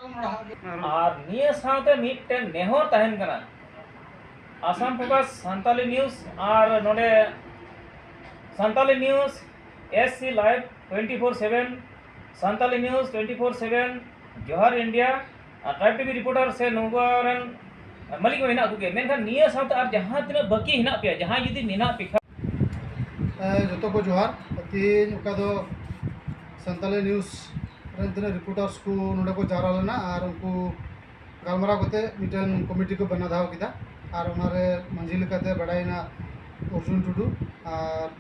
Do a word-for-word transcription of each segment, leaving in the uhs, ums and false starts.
ᱟᱨ ᱱᱤᱭᱟᱹ ᱥᱟᱶᱛᱮ ᱢᱤᱫᱴᱮᱱ ᱱᱮᱦᱚᱨ ᱛᱟᱦᱮᱱ ᱠᱟᱱᱟ, ᱟᱥᱟᱢ ᱯᱷᱳᱠᱟᱥ ᱥᱟᱱᱛᱟᱞᱤ ᱱᱤᱭᱩᱡᱽ ᱟᱨ ᱱᱚᱰᱮ Santali news, S C live twenty four seven, Santali news twenty four seven, ᱡᱚᱦᱟᱨ ᱤᱱᱰᱤᱭᱟ ᱟᱨ ᱴᱨᱟᱭᱤᱵᱽ ᱴᱤᱵᱷᱤ ᱨᱤᱯᱳᱨᱴᱟᱨ ᱥᱮ ᱱᱚᱣᱟ ᱨᱮᱱ ᱢᱟᱹᱞᱤᱠ ᱢᱟ ᱢᱮᱱᱟᱜ ᱠᱚᱜᱮ, ᱢᱮᱱᱠᱷᱟᱱ ᱱᱤᱭᱟᱹ ᱥᱟᱶᱛᱮ ᱟᱨ ᱡᱟᱦᱟᱸ ᱛᱤᱱᱟᱹᱜ ᱵᱟᱹᱠᱤ ᱦᱮᱱᱟᱜ ᱯᱮᱭᱟ, ᱡᱟᱦᱟᱸᱭ ᱡᱩᱫᱤ ᱢᱮᱱᱟᱜ ᱯᱮ ᱠᱷᱟᱱ, ᱮ, ᱡᱚᱛᱚ ᱠᱚ ᱡᱚᱦᱟᱨ᱾ ᱛᱮᱦᱮᱧ ᱚᱠᱟ ᱫᱚ ᱥᱟᱱᱛᱟᱞᱤ ᱱᱤᱭᱩᱡᱽ ᱨᱮᱱ ᱛᱤᱱᱟᱹᱜ ᱨᱤᱯᱳᱨᱴᱟᱨᱥ ᱠᱚ ᱱᱚᱰᱮ ᱠᱚ ᱡᱟᱣᱨᱟ ᱞᱮᱱᱟ ᱟᱨ ᱩᱱᱠᱩ ᱜᱟᱞᱢᱟᱨᱟᱣ ᱠᱟᱛᱮ ᱢᱤᱫᱴᱮᱱ ᱠᱚᱢᱤᱴᱤ ᱠᱚ ᱵᱮᱱᱟᱣ ᱫᱷᱟᱣ ᱠᱮᱫᱟ᱾ ᱟᱨ ᱚᱱᱟᱨᱮ ᱢᱟᱹᱡᱷᱤ ᱞᱮᱠᱟᱛᱮ ᱵᱟᱰᱟᱭᱮᱱᱟ ᱚᱨᱡᱩᱱ ᱴᱩᱰᱩ, ᱟᱨ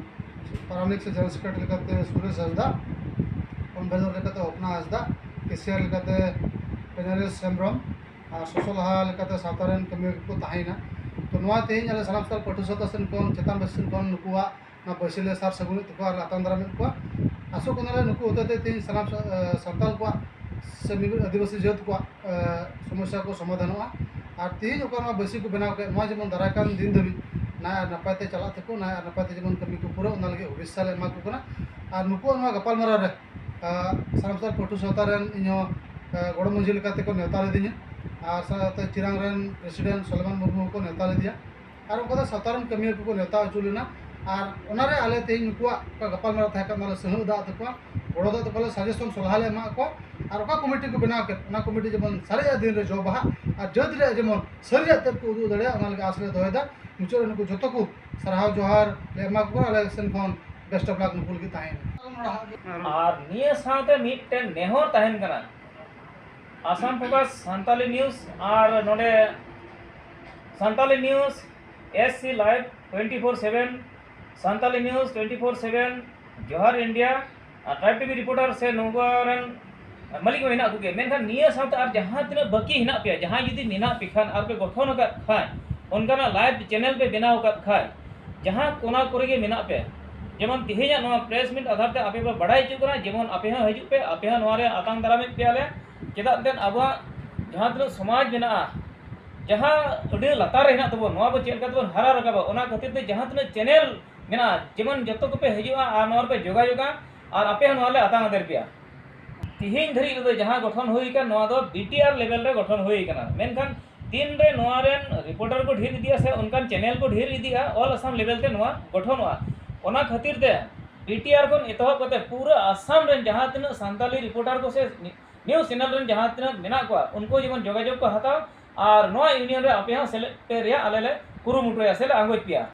ᱯᱟᱨᱟᱱᱤᱠ ᱥᱮ ᱡᱮᱱᱟᱨᱮᱞ ᱥᱮᱠᱨᱮᱴᱟᱨᱤ ᱞᱮᱠᱟᱛᱮ ᱥᱩᱨᱮᱥ ᱦᱟᱸᱥᱫᱟ, ᱠᱚᱱᱵᱷᱮᱱᱚᱨ ᱞᱮᱠᱟᱛᱮ ᱦᱚᱯᱱᱟ ᱦᱟᱸᱥᱫᱟ, ᱠᱮᱥᱤᱭᱟᱨ ᱞᱮᱠᱟᱛᱮ ᱯᱮᱱᱟᱨᱮᱥ ᱦᱮᱢᱵᱨᱚᱢ, ᱟᱨ ᱥᱚᱥᱚ ᱞᱟᱦᱟ ᱞᱮᱠᱟᱛᱮ ᱥᱟᱶᱛᱟ ᱨᱮᱱ ᱠᱟᱹᱢᱤᱭᱟᱹ ᱠᱚᱠᱚ ᱛᱟᱦᱮᱸᱭᱮᱱᱟ᱾ ᱛᱚ, ᱱᱚᱣᱟ ᱛᱮᱦᱮᱧ ᱟᱞᱮ ᱥᱟᱱᱟᱢ ᱥᱟᱱᱛᱟᱲ ᱯᱟᱹᱴᱷᱩᱣᱟᱹ ᱥᱟᱶᱛᱟ ᱥᱮᱱ ᱠᱷᱚᱱ, ᱪᱮᱛᱟᱱ ᱵᱮᱥ ᱥᱮᱱ ᱠᱷᱚᱱ ᱱᱩᱠᱩᱣᱟᱜ ᱚᱱᱟ ᱵᱟᱹᱭᱥᱤ ᱞᱮ ᱥᱟᱨ ᱥᱟᱹᱜᱩᱱᱮᱫ ᱛᱟᱠᱚᱣᱟ ᱟᱨ ᱞᱮ ᱟᱛᱟᱝ ᱫᱟᱨᱟᱢᱮᱫ ᱠᱚᱣᱟ᱾ ᱟᱥᱚᱜ ᱠᱟᱱᱟᱞᱮ ᱱᱩᱠᱩ ᱦᱚᱛᱮᱛᱮ ᱛᱮᱦᱮᱧ ᱥᱟᱱᱟᱢ ᱥᱟ-, ᱮ, ᱥᱟᱱᱛᱟᱲ ᱠᱚᱣᱟᱜ ᱥᱮ ᱢᱤᱢᱤᱫ ᱟᱹᱫᱤᱵᱟᱹᱥᱤ ᱡᱟᱹᱛ ᱠᱚᱣᱟᱜ, ᱮ, ᱥᱚᱢᱚᱥᱥᱟ ᱠᱚ ᱥᱚᱢᱟᱫᱷᱟᱱᱚᱜᱼᱟ᱾ ᱟᱨ ᱛᱮᱦᱮᱧ ᱚᱠᱟ ᱱᱚᱣᱟ ᱵᱟᱹᱭᱥᱤ ᱠᱚ ᱵᱮᱱᱟᱣ ᱠᱮᱫ, ᱱᱚᱣᱟ ᱡᱮᱢᱚᱱ ᱫᱟᱨᱟᱭ ᱠᱟᱱ ᱫᱤᱱ ᱫᱷᱟᱹᱵᱤᱡ ᱱᱟᱭ ᱟᱨ ᱱᱟᱯᱟᱭ ᱛᱮ ᱪᱟᱞᱟᱜ ᱛᱟᱠᱚ, ᱱᱟᱭ ᱟᱨ ᱱᱟᱯᱟᱭ ᱛᱮ ᱡᱮᱢᱚᱱ ᱠᱟᱹᱢᱤ ᱠᱚ ᱯᱩᱨᱟᱹᱜ, ᱚᱱᱟ ᱞᱟᱹᱜᱤᱫ ᱦᱩᱫᱤᱥᱟ ᱞᱮ ᱮᱢᱟ ᱠᱚ ᱠᱟᱱᱟ᱾ ᱟᱨ ᱱᱩᱠᱩᱣᱟᱜ ᱱᱚᱣᱟ ᱜᱟᱯᱟᱞᱢᱟᱨᱟᱣ ᱨᱮ, ᱮ, ᱥᱟᱱᱟᱢ ᱥᱟᱱᱛᱟᱲ ᱯᱟᱹᱴᱷᱩᱣᱟᱹ ᱥᱟᱶᱛᱟ ᱨᱮᱱ ᱤᱧᱦᱚᱸ, ᱮ, ᱜᱚᱲᱚ ᱢᱟᱹᱡᱷᱤ ᱞᱮᱠᱟᱛᱮ ᱠᱚ ᱱᱮᱣᱛᱟ ᱞᱤᱫᱤᱧᱟ᱾ ᱟᱨ ᱥᱟᱶᱛᱮ ᱪᱤᱨᱟᱝ ᱨᱮᱱ ᱯᱨᱮᱥᱤᱰᱮᱱᱴ ᱥᱚᱞᱮᱢᱟᱱ ᱢᱩᱨᱢᱩ ᱦᱚᱸᱠᱚ ᱱᱮᱣᱛᱟ ᱞᱮᱫᱮᱭᱟ᱾ ᱟᱨ ᱚᱱᱠᱟ ᱫᱚ ᱥᱟᱶᱛᱟ ᱨᱮᱱ ᱠᱟᱹᱢᱤᱭᱟᱹ ᱠᱚᱠᱚ ᱱᱮᱣᱛᱟ ᱦᱚᱪᱚ ᱞᱮᱱᱟ᱾ ᱟᱨ ᱚᱱᱟᱨᱮ ᱟᱞᱮ ᱛᱮᱦᱮᱧ ᱱᱩᱠᱩᱣᱟᱜ ᱚᱠᱟ ᱜᱟᱯᱟᱞᱢᱟᱨᱟᱣ ᱛᱟᱦᱮᱸ ᱠᱟᱱᱟ, ᱚᱱᱟᱞᱮ ᱥᱟᱹᱦᱟᱹ ᱟᱫ ᱛᱟᱠᱚᱣᱟ, ᱜᱚᱲᱚ ᱫᱟᱜ ᱛᱟᱠᱚᱣᱟ, ᱞᱮ ᱥᱟᱡᱮᱥᱚᱱ ᱥᱚᱞᱦᱟ ᱞᱮ ᱮᱢᱟᱜ ᱠᱚᱣᱟ᱾ ᱟᱨ ᱚᱠᱟ ᱠᱚᱢᱤᱴᱤ ᱠᱚ ᱵᱮᱱᱟᱣ ᱠᱮᱫ, ᱚᱱᱟ ᱠᱚᱢᱤᱴᱤ ᱡᱮᱢᱚᱱ ᱥᱟᱨᱮᱡ ᱟᱜ ᱫᱤᱱ ᱨᱮ ᱡᱚ ᱵᱟᱦᱟᱜ ᱟᱨ ᱡᱟᱹᱛ ᱨᱮᱭᱟᱜ ᱡᱮᱢᱚᱱ ᱥᱟᱹᱨᱤᱭᱟᱜ ᱛᱮᱫ ᱠᱚ ᱩᱫᱩᱜ ᱫᱟᱲᱮᱭᱟᱜ, ᱚᱱᱟ ᱞᱟᱹᱜᱤᱫ ᱟᱸᱥ ᱞᱮ ᱫᱚᱦᱚᱭᱮᱫᱟ᱾ ᱢᱩᱪᱟᱹᱫ ᱨᱮ ᱱᱩᱠᱩ ᱡᱚᱛᱚ ᱠᱚ ᱥᱟᱨᱦᱟᱣ ᱡᱚᱦᱟᱨ ᱞᱮ ᱮᱢᱟ ᱠᱚ ᱠᱟᱱᱟ᱾ ᱟᱞᱮ ᱥᱮᱱ ᱠᱷᱚᱱ best of luck ᱱᱩᱠᱩ ᱞᱟᱹᱜᱤᱫ ᱛᱟᱦᱮᱸᱭᱮᱱᱟ᱾ ᱟᱨ ᱱᱤᱭᱟᱹ ᱥᱟᱶᱛᱮ ᱢᱤᱫᱴᱮᱱ ᱱᱮᱦᱚᱨ ᱛᱟᱦᱮᱱ ᱠᱟᱱᱟ, ᱟᱥᱟᱢ ᱯᱷᱳᱠᱟᱥ ᱥᱟᱱᱛᱟᱞᱤ ᱱᱤᱭᱩᱡᱽ ᱟᱨ ᱱᱚᱰᱮ Santali news, S C live twenty four seven, Santali news twenty four seven, ᱡᱚᱦᱟᱨ ᱤᱱᱰᱤᱭᱟ ᱟᱨ ᱴᱨᱟᱭᱤᱵᱽ ᱴᱤᱵᱷᱤ ᱨᱤᱯᱳᱨᱴᱟᱨ ᱥᱮ ᱱᱚᱣᱟ ᱨᱮᱱ ᱢᱟᱹᱞᱤᱠ ᱢᱟ ᱢᱮᱱᱟᱜ ᱠᱚᱜᱮ, ᱢᱮᱱᱠᱷᱟᱱ ᱱᱤᱭᱟᱹ ᱥᱟᱶᱛᱮ ᱟᱨ ᱡᱟᱦᱟᱸ ᱛᱤᱱᱟᱹᱜ ᱵᱟᱹᱠᱤ ᱦᱮᱱᱟᱜ ᱯᱮᱭᱟ, ᱡᱟᱦᱟᱸᱭ ᱡᱩᱫᱤ ᱢᱮᱱᱟᱜ ᱯᱮ ᱠᱷᱟᱱ ᱟᱨ ᱯᱮ ᱜᱚᱴᱷᱚᱱ ᱟᱠᱟᱫ ᱠᱷᱟᱱ, ᱚᱱᱠᱟᱱᱟᱜ ᱞᱟᱭᱤᱵᱷ ᱪᱮᱱᱮᱞ ᱯᱮ ᱵᱮᱱᱟᱣ ᱟᱠᱟᱫ ᱠᱷᱟᱱ, ᱡᱟᱦᱟᱸ ᱠᱚᱱᱟ ᱠᱚᱨᱮ ᱜᱮ ᱢᱮᱱᱟᱜ ᱯᱮ, ᱡᱮᱢᱚᱱ ᱛᱮᱦᱮᱧᱟᱜ ᱱᱚᱣᱟ ᱯᱨᱮᱥ ᱢᱤᱴ ᱟᱫᱷᱟᱨ ᱛᱮ ᱟᱯᱮ ᱯᱮ ᱵᱟᱲᱟᱭ ᱦᱚᱪᱚ ᱠᱟᱱᱟ, ᱡᱮᱢᱚᱱ ᱟᱯᱮ ᱦᱚᱸ ᱦᱤᱡᱩᱜ ᱯᱮ, ᱟᱯᱮ ᱦᱚᱸ ᱱᱚᱣᱟ ᱨᱮ ᱟᱛᱟᱝ ᱫᱟᱨᱟᱢᱮᱫ ᱯᱮᱭᱟᱞᱮ᱾ ᱪᱮᱫᱟᱜ ᱮᱱᱛᱮᱫ ᱟᱵᱚᱣᱟᱜ ᱡᱟᱦᱟᱸ ᱛᱤᱱᱟᱹᱜ ᱥᱚᱢᱟᱡᱽ ᱢᱮᱱᱟᱜᱼᱟ, ᱡᱟᱦᱟᱸ ᱟᱹᱰᱤ ᱞᱟᱛᱟᱨ ᱨᱮ ᱦᱮᱱᱟᱜ ᱛᱟᱵᱚᱱ, ᱱᱚᱣᱟ ᱵᱚ ᱪᱮᱫ ᱞᱮᱠᱟ ᱛᱮᱵᱚᱱ ᱦᱟᱨᱟ ᱨᱟᱠᱟᱵᱟ, ᱚᱱᱟ ᱠᱷᱟᱹᱛᱤᱨ ᱛᱮ ᱡᱟᱦᱟᱸ ᱛᱤᱱᱟᱹᱜ ᱪᱮᱱᱮᱞ ᱢᱮᱱᱟᱜᱼᱟ, ᱡᱮᱢᱚᱱ ᱡᱚᱛᱚ ᱠᱚᱯᱮ ᱦᱤᱡᱩᱜᱼᱟ ᱟᱨ ᱱᱚᱣᱟ ᱨᱮᱯᱮ ᱡᱳᱜᱟᱡᱳᱜᱟ ᱟᱨ ᱟᱯᱮ ᱦᱚᱸ ᱱᱚᱣᱟ ᱞᱮ ᱟᱛᱟᱝ ᱟᱫᱮᱨ ᱯᱮᱭᱟ᱾ ᱛᱤᱦᱤᱧ ᱫᱷᱟᱹᱨᱤᱡ ᱨᱮᱫᱚ ᱡᱟᱦᱟᱸ ᱜᱚᱴᱷᱚᱱ ᱦᱩᱭ ᱟᱠᱟᱱ, ᱱᱚᱣᱟ ᱫᱚ ᱵᱤ ᱴᱤ ᱟᱨ ᱞᱮᱵᱮᱞ ᱨᱮ ᱜᱚᱴᱷᱚᱱ ᱦᱩᱭ ᱟᱠᱟᱱᱟ᱾ ᱢᱮᱱᱠᱷᱟᱱ ᱛᱤᱱ ᱨᱮ ᱱᱚᱣᱟ ᱨᱮᱱ ᱨᱤᱯᱳᱨᱴᱟᱨ ᱠᱚ ᱰᱷᱮᱨ ᱤᱫᱤᱜᱼᱟ ᱥᱮ ᱚᱱᱠᱟᱱ ᱪᱮᱱᱮᱞ ᱠᱚ ᱰᱷᱮᱨ ᱤᱫᱤᱜᱼᱟ, ᱚᱞ ᱟᱥᱟᱢ ᱞᱮᱵᱮᱞ ᱛᱮ ᱱᱚᱣᱟ ᱜᱚᱴᱷᱚᱱᱚᱜᱼᱟ᱾ ᱚᱱᱟ ᱠᱷᱟᱹᱛᱤᱨ ᱛᱮ ᱵᱤ ᱴᱤ ᱟᱨ ᱠᱷᱚᱱ ᱮᱛᱚᱦᱚᱵ ᱠᱟᱛᱮ ᱯᱩᱨᱟᱹ ᱟᱥᱟᱢ ᱨᱮᱱ ᱡᱟᱦᱟᱸ ᱛᱤᱱᱟᱹᱜ ᱥᱟᱱᱛᱟᱞᱤ ᱨᱤᱯᱳᱨᱴᱟᱨ ᱠᱚ ᱥᱮ ᱱᱤᱭᱩᱡᱽ ᱪᱮᱱᱮᱞ ᱨᱮᱱ ᱡᱟᱦᱟᱸ ᱛᱤᱱᱟᱹᱜ ᱢᱮᱱᱟᱜ ᱠᱚᱣᱟ, ᱩᱱᱠᱩ ᱡᱮᱢᱚᱱ ᱡᱳᱜᱟᱡᱳᱜᱽ ᱠᱚ ᱦᱟᱛᱟᱣ ᱟᱨ ᱱᱚᱣᱟ ᱤᱭᱩᱱᱤᱭᱚᱱ ᱨᱮ ᱟᱯᱮ ᱦᱚᱸ ᱥᱮᱞᱮᱫ ᱯᱮ ᱨᱮᱭᱟᱜ ᱟᱞᱮ ᱞᱮ ᱠᱩᱨᱩᱢᱩᱴᱩᱭᱟ ᱥᱮ ᱞᱮ ᱟᱸᱜᱚᱪ ᱯᱮᱭᱟ᱾